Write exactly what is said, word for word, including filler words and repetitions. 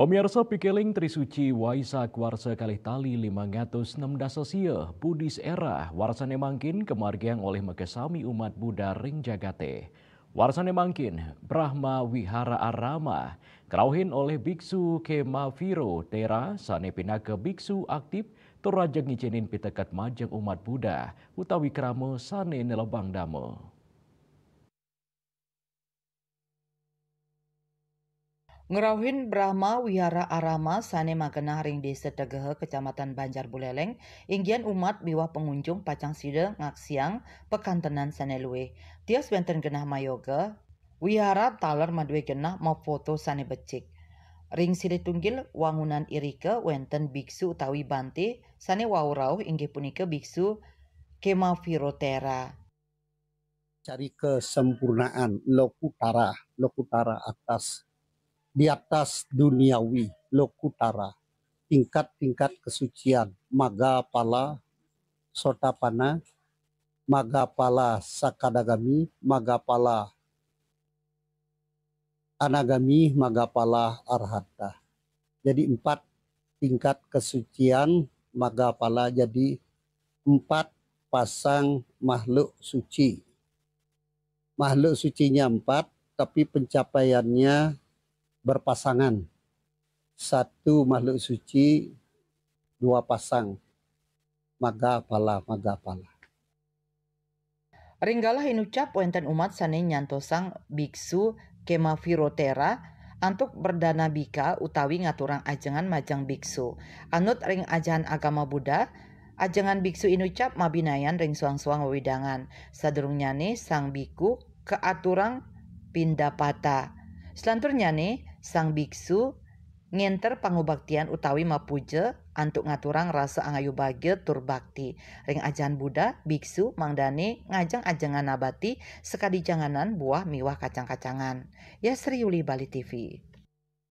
Pemirsa, pikeling Trisuci Waisak warsa kalih tali lima ratus enam belas sia, Buddhist era, warsane mangkin kemargiang oleh makasami umat Buddha ring jagate. Warsane mangkin, Brahma Wihara Arama, krauhin oleh Biksu Kemaviro Tera, sane pinaka biksu aktif, tur raja ngicenin piteket majeng umat Buddha, utawi krama sane nelebang dama. Ngrauhin Brahma Wihara Arama sane magenah ring Desa Tegeha, Kecamatan Banjar Buleleng, inggihan umat miwah pengunjung pacang sida ngaksiang pakantenan sane luih. Tios wenten genah mayoga, wihara taler madue genah mafoto sane becik. Ring silih tunggil wangunan irika wenten biksu utawi bante sane wau rauh, inggih punika Biksu Kemaviro Tera. Cari kesempurnaan, lokutara, lokutara atas, di atas duniawi, lokutara, tingkat-tingkat kesucian, maga pala, sotapana, maga pala sakadagami, maga pala anagami, maga pala arhata. Jadi empat tingkat kesucian maga pala, jadi empat pasang makhluk suci. Makhluk sucinya empat, tapi pencapaiannya berpasangan. Satu makhluk suci, dua pasang. Maga pala, maga pala. Ring galah inucap wenten umat sane nyantosang Biksu Kemaviro Tera antuk berdanabika utawi ngaturang ajengan majeng biksu. Anut ring ajahan agama Buddha, ajengan biksu inucap mabinayan ring suang-suang wewidangan. Sadurungnyane sang biku kaaturang pindapata. Selanturnyane sang biksu ngenter pangubaktian utawi mapuja antuk ngaturang rasa angayu bagia tur bakti. Ring ajahan Buddha, biksu mangdane ngajeng ajengan nabati sakadi janganan, buah miwah kacang-kacangan. Yasri Yuli, Bali T V.